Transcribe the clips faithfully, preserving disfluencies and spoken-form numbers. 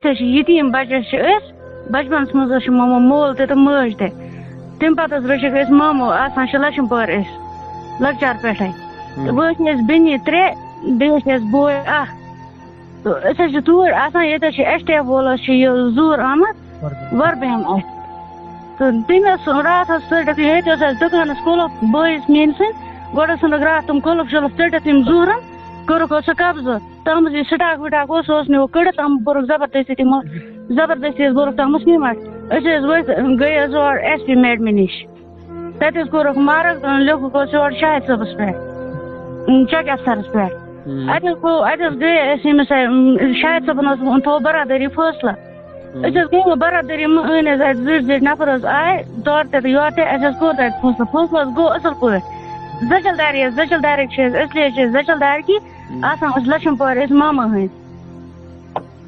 أسۍ حظ چھِ یتیٖم بَچہِ، أسۍ چھِ أسۍ بَچپَنَس منٛز حظ چھِ مۄمہٕ مول تہِ تہٕ مٲج تہِ۔ تَمہِ پَتہٕ حظ رٔچھِکھ أسۍ مامہٕ، آسان چھِ لَچھَن پورِ أسۍ لۄکچار پٮ۪ٹھَے۔ تہٕ وۄنۍ ٲسۍ مےٚ ٲسۍ بیٚنہِ ترٛےٚ، بیٚیہِ ٲسۍ اَسہِ بوے اَکھ۔ تہٕ أسۍ حظ چھِ توٗرۍ آسان، ییٚتہِ حظ چھِ ایس ٹی ایف وول حظ چھِ یہِ زوٗر آمُت، وَربَن اَسہِ۔ تہٕ تٔمۍ حظ ژھُن راتھ حظ ژٔٹِکھ، ییٚتہِ اوس اَسہِ دُکانَس قُلُف بٲیِس میٛٲنۍ سٕنٛدۍ، گۄڈٕ حظ ژھُنُکھ راتھ تِم قُلُف شُلُف ژٔٹِتھ تٔمۍ زوٗرَن، کوٚرُکھ حظ سُہ قبضہٕ۔ تَتھ منٛز یہِ سٹاک وٹاک اوس، سُہ اوس نہٕ ہُہ کٔڑِتھ، تِم بوٚرُکھ زبردستی تِمو، زبردستی حظ بوٚرُکھ تَتھ منٛز سیٖمَٹھ۔ أسۍ حظ ؤتھۍ، گٔے حظ اور ایس پی میڈمہِ نِش۔ تَتہِ حظ کوٚرُکھ مارک، لیوٚکھُکھ حظ یورٕ شاہد صٲبَس پٮ۪ٹھ، چیک اَفسَرَس پٮ۪ٹھ۔ اَتہِ حظ گوٚو، اَتہِ حظ گٔے أسۍ ییٚمِس، شاہد صٲبَن حظ ووٚن، تھوٚو برادٔری فٲصلہٕ۔ أسۍ حظ گٔے وۄنۍ برادٔری منٛز، أنۍ حظ اَتہِ زٕٹھۍ زٕٹھۍ نفر حظ آے، تورٕ تہِ تہٕ یورٕ تہِ، اَسہِ حظ کوٚر تَتہِ فٲصلہٕ۔ فٲصلہٕ حظ گوٚو اَصٕل پٲٹھۍ۔ زٔچھِل دارِ حظ، زٔچھِل دارِ چھِ أسۍ، اِسلیے چھِ أسۍ زٔچھِل دارِ کہِ آسان أسۍ لَچھَن پورِ أسۍ مامہٕ ہٕنٛدۍ۔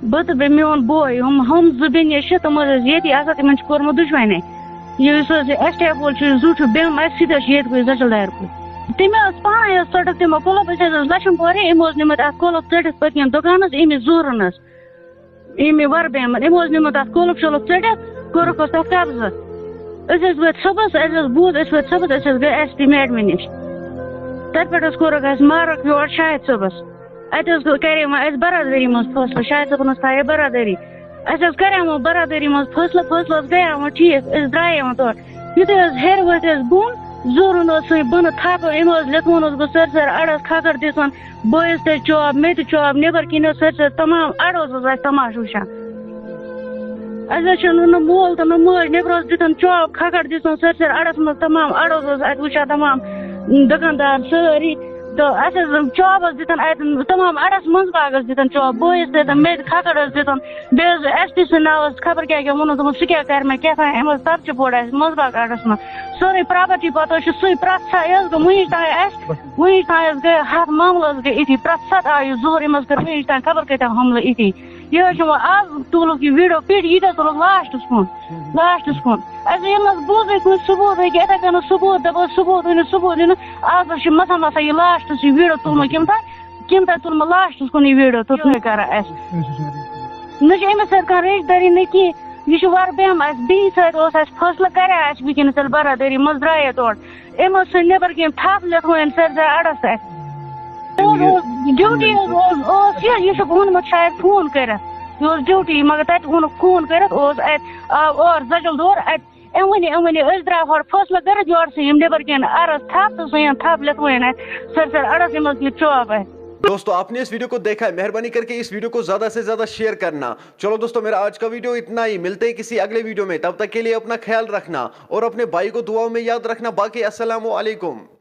بہٕ تہٕ بیٚیہِ میون بوے، یِم، ہُم زٕ بیٚنہِ چھِ، تِم حظ ٲسۍ ییٚتی آسان، تِمَن چھِ کوٚرمُت دُشمَنے۔ یُس حظ یہِ ایس ٹی ایف وول چھُ، یہِ زُٹھ ہیوٗ بیٚہم اَسہِ سۭتۍ حظ چھِ ییٚتہِ کُے زٔچھِل دارِ کُے۔ تٔمۍ حظ پانَے حظ ژٔٹٕکھ تِمو قُلُف، أسۍ حظ ٲسۍ لَچھَن پورِ، أمۍ اوس نیوٗمُت اَتھ قُلُف ژٔٹِتھ پٔتۍ کِنۍ دُکانَس، أمِس زوٗرُن حظ۔ ییٚمہِ وَرٕ بیٚہمَن، أمۍ اوس نیوٗمُت اَتھ قُلُف شُلُف ژٔٹِتھ، کوٚرُکھ حظ تَتھ قبضہٕ۔ أسۍ ٲسۍ وٲتۍ صُبحَس، اَسہِ حظ بوٗز، أسۍ وٲتۍ صُبحَس، أسۍ حظ گٔے ایس پی میڈمہِ نِش۔ تَتہِ پٮ۪ٹھ حظ کوٚرُکھ اَسہِ مارک یور شاہد صٲبَس۔ اَتہِ حظ گوٚو، کَرے وۄنۍ اَسہِ برادٔری منٛز فٲصلہٕ، شاہد صٲبَن حظ تھایے برادٔری۔ اَسہِ حظ کَرے وۄنۍ برادٔری منٛز فٲصلہٕ، فٲصلہٕ حظ گٔیے وۄنۍ ٹھیٖک، أسۍ درٛایے وۄنۍ تورٕ۔ یُتھُے حظ ہیٚرِ ؤتھۍ أسۍ بۄن، زورُن اوس سُے بۄنہٕ تھپہٕ، أمۍ اوس لیٚتھوُن اوس گوٚو سٲرسٕے اَڑس کھکھر دِژٕن، بٲیِس تہِ چوب، مےٚ تہِ چوب، نیٚبر کِنۍ اوس سٲرسٕے تمام اَڑٕ اوس حظ اَسہِ تماشہٕ وٕچھان۔ اَسہِ حظ چھُنہٕ نہٕ مول تہٕ نہٕ مٲج، نیٚبرٕ اوس دیُتن چوب، کھکھر دِژٕن سٲرسٕے اَڑس منٛز، تمام اَڑٕ اوس حظ اَتہِ وٕچھان تمام دُکاندار سٲری۔ تہٕ اَسہِ حظ چوب حظ دیُتن اَتہِ تمام اَڑس منٛز باغس دیُتن چوب، بٲیِس تہِ تہٕ مےٚ تہِ کھکھر حظ دیُتن۔ بیٚیہِ حظ ایس پی سٕنٛدِ ناوٕ حظ خبر کیٛاہ کیٛاہ ووٚنُن، دوٚپُن، "سُہ کیٛاہ کَرِ مےٚ کیٛاہ تام؟" أمۍ حظ تَپچہِ پوٚڑ اَسہِ منٛز باغ اَڈَس منٛز۔ سٲرٕے پراپرٹی پَتہٕ حظ چھِ سُے، پرٛٮ۪تھ سا یہِ حظ گوٚو وٕنِچ تام اَسہِ، وٕنِچ تام حظ گٔے ہَتھ معاملہٕ حظ گٔے أتی، پرٛٮ۪تھ ساتہٕ آو یہِ زُہُر، أمۍ حظ کٔر وٕنِچ تام خبر کۭتیٛاہ حملہٕ أتی۔ یہِ حظ چھُ وۄنۍ آز تُلُکھ یہِ ویٖڈیو پیٖٹہِ، یہِ تہِ حظ تُلُکھ لاسٹَس کُن، لاسٹَس کُن۔ اَسہِ ییٚلہِ نہٕ حظ بوٗزٕے کُنہِ ثبوٗت، ییٚکیٛاہ یِتھَے کٔنۍ نہٕ ثبوٗت، دَپان ثبوٗت ؤنِو، ثبوٗت ؤنِو۔ آز حظ چھِ مثلاً مثلاً یہِ لاسٹَس یہِ ویٖڈیو تُلمُت کٔمۍ تام۔ کِنہٕ تۄہہِ تُلمُت لاسٹَس کُن یہِ ویٖڈیو تہٕ تُہۍ کَران اَسہِ؟ نہ چھِ أمِس سۭتۍ کانٛہہ رِشتہٕ دٲری نہ کِہیٖنۍ۔ یہِ چھُ وَرٕ بیٚہم اَسہِ، بِہِتھ سۭتۍ اوس اَسہِ فٲصلہٕ، کَرے اَسہِ وٕنکیٚنَس تیٚلہِ برادٔری منٛز، درٛایے تورٕ۔ أمۍ اوس سُہ نیٚبَر کِنۍ تھَپھ لیٚتھووٕنۍ سٲرسٕے اَڑَس اَسہِ۔ یہِ اوس، ڈیوٹی حظ اوس، اوس یہِ، یہِ چھُکھ ووٚنمُت شاید فون کٔرِتھ۔ یہِ اوس ڈیوٹی، مگر تَتہِ ووٚنُکھ فون کٔرِتھ، اوس اَتہِ، آو اورٕ زَجُل دور اَتہِ۔ أمۍ ؤنِو، أمۍ ؤنِو، أسۍ درٛاے ہورٕ فٲصلہٕ کٔرِتھ، یورٕ ژھٕنۍ یِم نیٚبر کِنۍ عرض تھپھ تہٕ ژھٕنۍ یِم تھپھ لیٚتھوٕنۍ اَسہِ سٲرسٕے عرض، یِم حظ یہِ چوب اَسہِ۔ دوستو، आपने इस वीडियो को देखा है, मेहरबानी करके इस वीडियो को ज़्यादा से ज़्यादा शेयर करना। चलो दोस्तों, मेरा आज का वीडियो इतना ही, मिलते हैं किसी अगले वीडियो में, तब तक के लिए अपना ख्याल रखना और अपने भाई को दुआओं में याद रखना। बाकी अस्सलाम वालेकुम।